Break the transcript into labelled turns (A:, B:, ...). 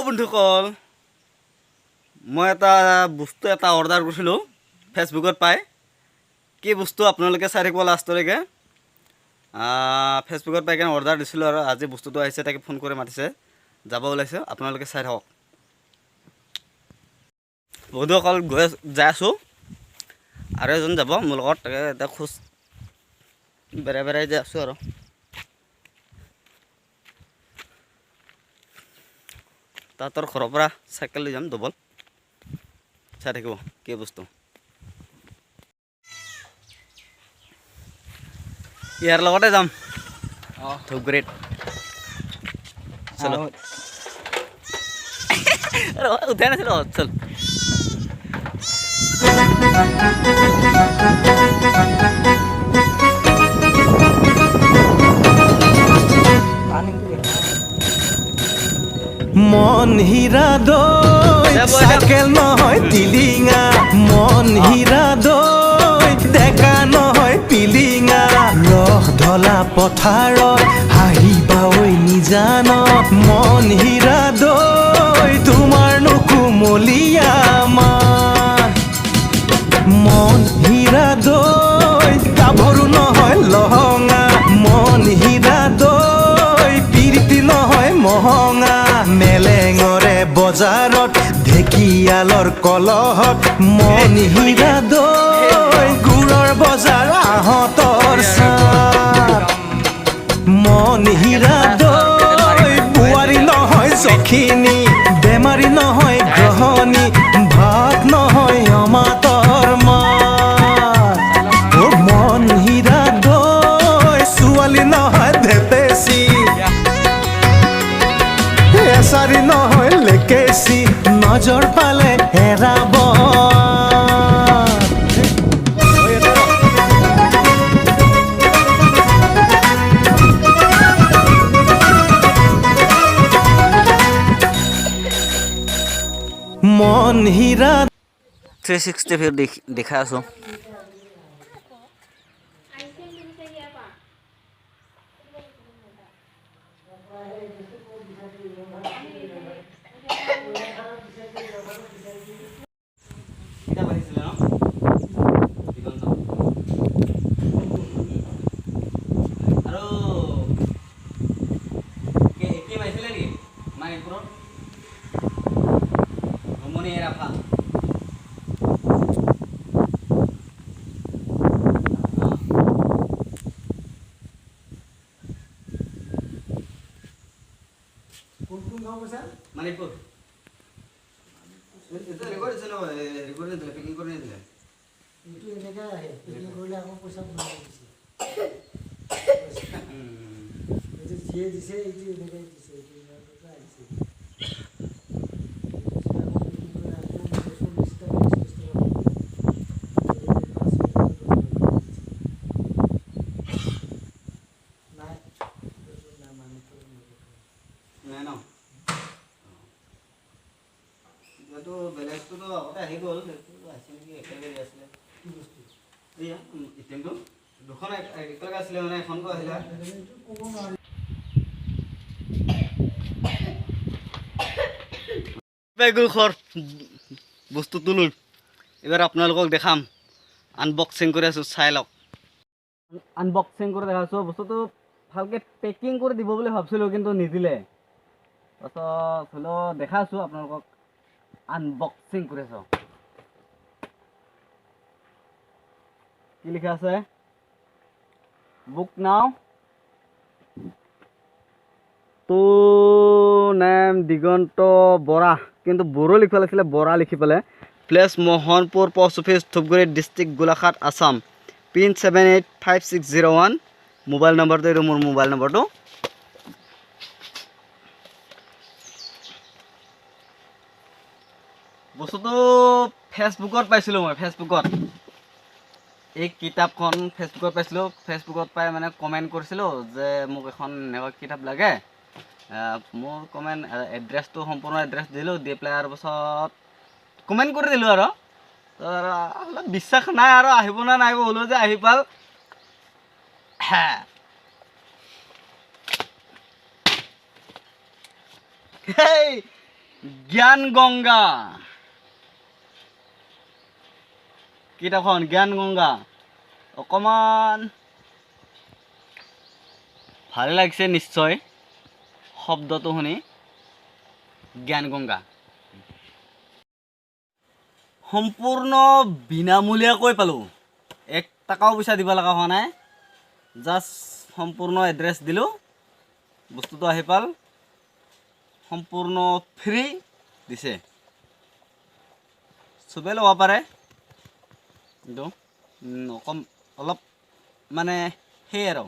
A: বন্ধুসকল, মই এটা বস্তু এটা অৰ্ডাৰ কৰিছিলোঁ ফেচবুকত পাই। কি বস্তু আপোনালোকে চাই থাকিব লাষ্টলৈকে। ফেচবুকত পাই কেনে অৰ্ডাৰ দিছিলোঁ আৰু আজি বস্তুটো আহিছে। তাকে ফোন কৰি মাতিছে, যাব ওলাইছোঁ। আপোনালোকে চাই থাকক। বন্ধুসকল, গৈ যাই আছোঁ আৰু এজন যাব মোৰ লগত। তাকে এতিয়া খোজ বেৰাই বেৰাই যাই আছোঁ আৰু তাহাঁতৰ ঘৰৰ পৰা চাইকেল লৈ যাম ডবল। চাই থাকিব কি বস্তু। ইয়াৰ লগতে যাম ধূপগুৰিত। চলো, উঠাই নাছিলো। চল।
B: মন হীৰা দৈ, চাইকেল নহয় টিলিঙা। মন হীৰা দৈ, ডেকা নহয় পিলিঙা। ৰহ ধলা পথাৰত হাঁহিবা ঐ নিজান। মন হীৰা দৈ, তোমাৰনো কুমলীয়া মান। মন হীৰা দৈ, গাভৰু নহয় লহঙা। মন হীৰা দৈ, পিৰিতি নহয় মহঙা। মেলেঙৰে বজাৰত ঢেকীয়ালৰ কলহত। মন হীৰা দৈ, গুৰৰ বজাৰ আহঁতৰ ছাঁত। মন হীৰা দৈ, বোৱাৰী নহয় যখিনী, বেমাৰী নহয় গ্ৰহণী, ভাত নহয় অমাতৰ মাত। অ মন হীৰা দৈ, ছোৱালী নহয় ধেপেচি, এচাৰি নহয় লেকেচি, নজৰ পালে হেৰাব। মন হীৰা
A: 360 ভিউ দেখাই আছোঁ। কিতাপ আহিছিলে ন দিগন্ত আৰু কি মাৰিছিলে নেকি মানিকপুৰত ৰমণী ৰাভা।
C: কোন কোন গাঁও কৈছা?
A: মানিকপুৰ। এইটো ৰেকৰ্ড দিছে ন, হেৰি কৰি নিদিলে, পেকিং কৰি নিদিলে।
C: এইটো এনেকৈ আহে, পেকিং কৰিলে আকৌ পইচা ঘূৰাই দিছে। এইটো যিয়ে দিছে, এইটো এনেকৈ দিছে, এইটো ইমান টকা আহিছে। আকৌ পেকিং কৰি আকৌ 40 টকা, 40 টকা, 5 টকা নাই। এইটো নাই, মানিকপুৰত নপঠায়।
A: নাই ন। এইটো বেলেঞ্চটোতো আগতে আহি গ'ল। সেইটো আহিছে নেকি? একেলগে দিয়া আছিলে।
C: কি বস্তু?
A: এইয়া এটিএমটো দুখন একেলগে আছিলে, মানে এখনকৈ আহিলে।
C: এইটো ক'ব নোৱাৰি।
A: পাই গ'ল ঘৰ বস্তুটো লৈ। এইবাৰ আপোনালোকক দেখাম। আনবক্সিং কৰি আছোঁ, চাই লওক। আনবক্সিং কৰি দেখাইছোঁ। বস্তুটো ভালকৈ পেকিং কৰি দিব বুলি ভাবিছিলোঁ, কিন্তু নিদিলে। তাৰপাছত হ'লেও দেখাই আছোঁ আপোনালোকক। আনবক্সিং কৰি আছোঁ। কি লিখা আছে? Book now to name Diganta Bora, কিন্তু বড়ো লিখিব লাগিছিলে, বৰা লিখি পেলাই। Place Mohanpur, post office, Dhupguri, district Golaghat, Assam, pin 785601। Mobile নম্বৰটো এইটো, মোৰ মোবাইল নম্বৰটো। বস্তুটো ফেচবুকত পাইছিলোঁ মই। ফেচবুকত এই কিতাপখন ফেচবুকত পাইছিলোঁ। ফেচবুকত পাই মানে কমেণ্ট কৰিছিলোঁ যে মোক এখন এনেকুৱা কিতাপ লাগে। মোৰ কমেণ্ট এড্ৰেছটো, সম্পূৰ্ণ এড্ৰেছ দিলোঁ। দি পেলাই আৰু পাছত কমেণ্ট কৰি দিলোঁ। আৰু তো আৰু অলপ বিশ্বাস নাই আৰু আহিব নে নাহিব। হ'লেও যে আহি পাল। হেই। জ্ঞান গংগা। কিতাপখন জ্ঞান গংগা অকণমান ভালে লাগিছে নিশ্চয় শব্দটো শুনি। জ্ঞান গংগা সম্পূৰ্ণ বিনামূলীয়াকৈ পালোঁ, এক টকাও পইচা দিব লগা হোৱা নাই। জাষ্ট সম্পূৰ্ণ এড্ৰেছ দিলোঁ, বস্তুটো আহি পাল। সম্পূৰ্ণ ফ্ৰী দিছে, চবেই ল'ব পাৰে। কিন্তু অকণ অলপ মানে সেই আৰু